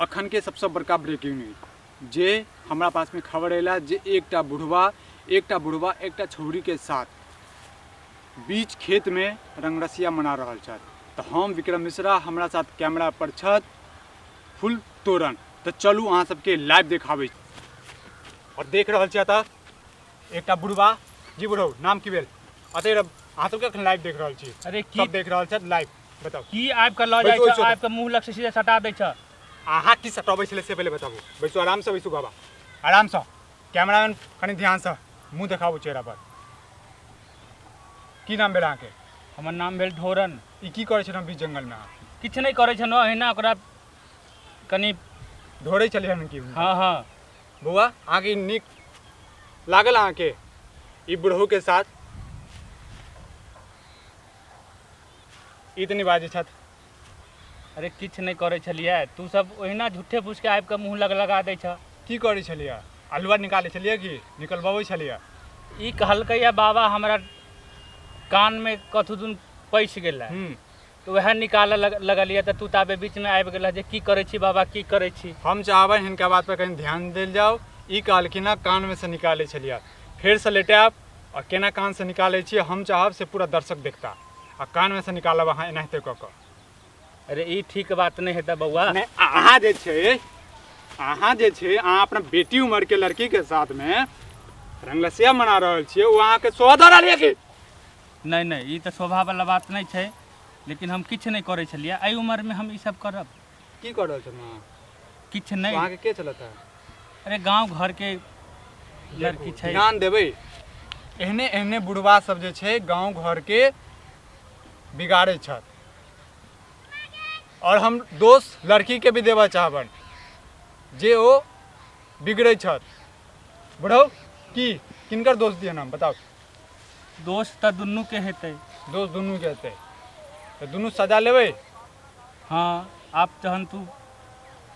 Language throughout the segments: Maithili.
अखन के सबसँ बड़का ब्रेकिंग न्यूज जे हमरा पासमे खबर अयला जे एकटा बुढ़वा एकटा छौड़ीके साथ बीच खेतमे रंगरसिया मना रहल छथि। तऽ हम विक्रम मिश्रा, हमरा साथ कैमरा पर छथि फुल तोरण। तऽ चलू अहाँ सबके लाइव देखाबै छी। और देख रहल छी एतऽ एकटा बुढ़वा। जी बुढ़ऊ, नाम की भेल? अतः अहाँ सबके अखन लाइव देख रहल छी। अरे की सब देख रहल छथि लाइव, बताउ की आबि कऽ लऽ जाइ बैसू, छ? बैसू। आबि कऽ मुँह लग से सीधे सटा दै छ। अहाँ की सटबै छलै से पहिले बताबू। बैसू, आरामसँ बैसू बाबा, आरामसँ। कैमरामैन कनि ध्यानसँ मुँह देखाबू चेहरा पर। की नाम भेल अहाँके? हमर नाम भेल ढोरन। ई की करै छलहुँ बीच जंगलमे अहाँ? किछु नहि करै छलहुँ, अहिना ओकरा कनि ढोरै छलियै हन की? हँ हँ। बौआ, अहाँके ई नीक लागल अहाँके ई बुढ़ऊके साथ? ई तऽ नहि बाजै छथि। अरे किछु नहि करै छलियै, तू सब ओहिना झूठे फूसके आबि कऽ मुँह लग लगा दै छह। की करै छलियै? अल्हुआ निकालै छलियै कि निकलबबै छलियै? ई कहलकैया बाबा हमरा कानमे कथू दुन पैसि गेलै, तऽ वएह निकालऽ लगलियै तऽ तू ताबे बीचमे आबि गेलह जे की करै छी बाबा, की करै छी। हम चाहबनि हिनका बात पर कनि ध्यान देल जाउ। ई कहलखिन हँ कानमे से निकालै छलियै, फेरसँ लेटायब आओर केना कानसँ निकालै छियै हम चाहब से पूरा दर्शक देखता। आ कानमे से निकालब अहाँ एनाहिते कऽ कऽ? अरे ई ठीक बात नहि हेतै बौआ। नहि, अहाँ जे छै अहाँ अपना बेटी उम्र के लड़की के साथ में रंगलसिया मना रहल छियै, ओ अहाँके शोभा दऽ रहल यऽ की? नहि नहि, ई तऽ शोभावला बात नहि छै, लेकिन हम किछु नहि करै छलियै। एहि उम्रमे हम ई सब करब? की कऽ रहल छलहुँ अहाँ? किछु नहि। अहाँके के चलत है? अरे गाँव घरके लड़की छै। ध्यान देबै, एहने एहने बुढ़वा सब जे छै गाँव घरके बिगाड़ै छथि। आओर हम दोष लड़कीके भी देबऽ चाहबनि जे ओ बिगड़ै छथि। बुढ़ऊ, की किनकर दोष दिअ नाम बताउ? दोष तऽ दुनूके हेतै। दोष दुनूके हेतै तऽ दुनू सजा लेबै। हँ, आब जहन तू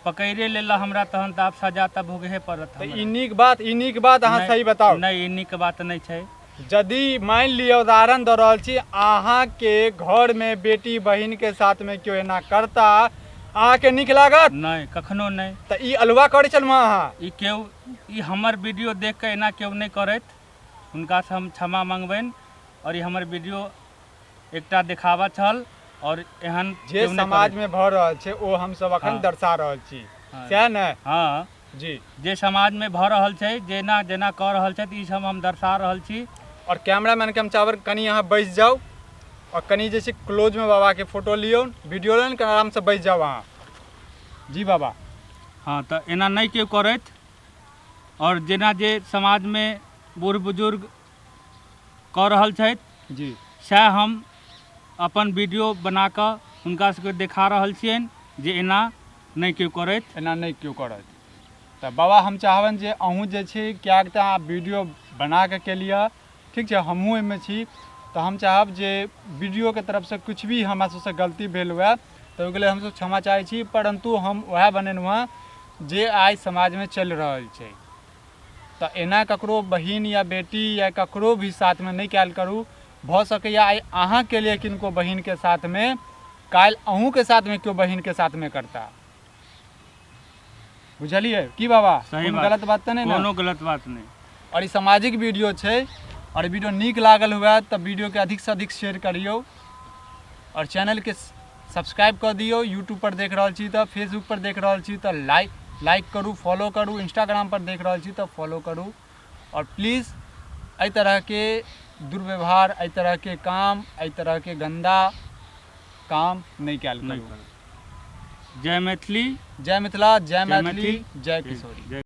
पकड़े लेलह हमरा तहन तऽ आब सजा तऽ भोगहे पड़त। तऽ ई नीक बात, ई नीक बात अहाँ सही बताउ? नहि, ई नीक बात नहि छै। यदि मानि लिअ, उदाहरण दऽ रहल छी, अहाँके घरमे बेटी बहिनके साथमे केओ एना करता, अहाँके नीक लागत? नहि, कखनो नहि। तऽ ई अल्हुआ करै छलहुँ अहाँ? ई केओ ई हमर वीडियो देख कऽ एना केओ नहि करैत, हुनकासँ हम क्षमा मङ्गबनि। आओर ई हमर वीडियो एकटा देखावा छल आओर एहन जे समाजमे भऽ रहल छै ओ हमसभ अखन दर्शा रहल छी, सएह ने? हँ जी। जे समाजमे भऽ रहल छै, जेना जेना कऽ रहल छथि, ई सब हम दर्शा रहल छी। आओर कैमरामैनके हम चाहबै कनि अहाँ बैसि जाउ आओर कनि जे छै क्लोजमे बाबाके फोटो लियौ, वीडियो लियौ, कनि आरामसँ बैसि जाउ अहाँ। जी बाबा। हँ, तऽ एना नहि केओ करथि। आओर जेना जे समाजमे बूढ़ बुजुर्ग कऽ रहल छथि जी, सएह हम अपन वीडियो बना कऽ हुनका सबके देखा रहल छियनि जे एना नहि केओ करथि। एना नहि केओ करत। तऽ बाबा, हम चाहबनि जे अहूँ जे छी, किएक तऽ अहाँ वीडियो बना कऽ केलियै, ठीक छै, हमहूँ ओहिमे छी, तऽ हम चाहब जे वीडियोके तरफसँ किछु भी हमरा सबसँ गलती भेल हुए तऽ ओहिके लेल हमसब क्षमा चाहै छी, परन्तु हम वएह बनेलहुँ हँ जे आइ समाजमे चलि रहल छै। तऽ एना ककरो बहिन या बेटी या ककरो भी साथमे नहि कयल करू। भऽ सकैए आइ अहाँ केलियै किनको बहिनके साथमे, काल्हि अहूँके साथमे केओ बहिनके साथमे करता। बुझलियै की बाबा? सही कोनो बात। गलत बात तऽ नहि ने? कोनो गलत बात नहि। आओर ई सामाजिक वीडियो छै। आओर वीडियो नीक लागल हुए तऽ वीडियोके अधिकसँ अधिक शेयर करियौ आओर चैनलके सब्सक्राइब कऽ दियौ। यूट्यूब पर देख रहल छी तऽ, फेसबुक पर देख रहल छी तऽ लाइक करू, फॉलो करू। इंस्टाग्राम पर देख रहल छी तऽ फॉलो करू। आओर प्लीज एहि तरहके दुर्व्यवहार, एहि तरहके काम, एहि तरहके गन्दा काम नहि कयल नहि करू। करू। जय मैथिली। जय मिथिला, जय जय मैथिली, मैथिल, जय किशोरी। जय।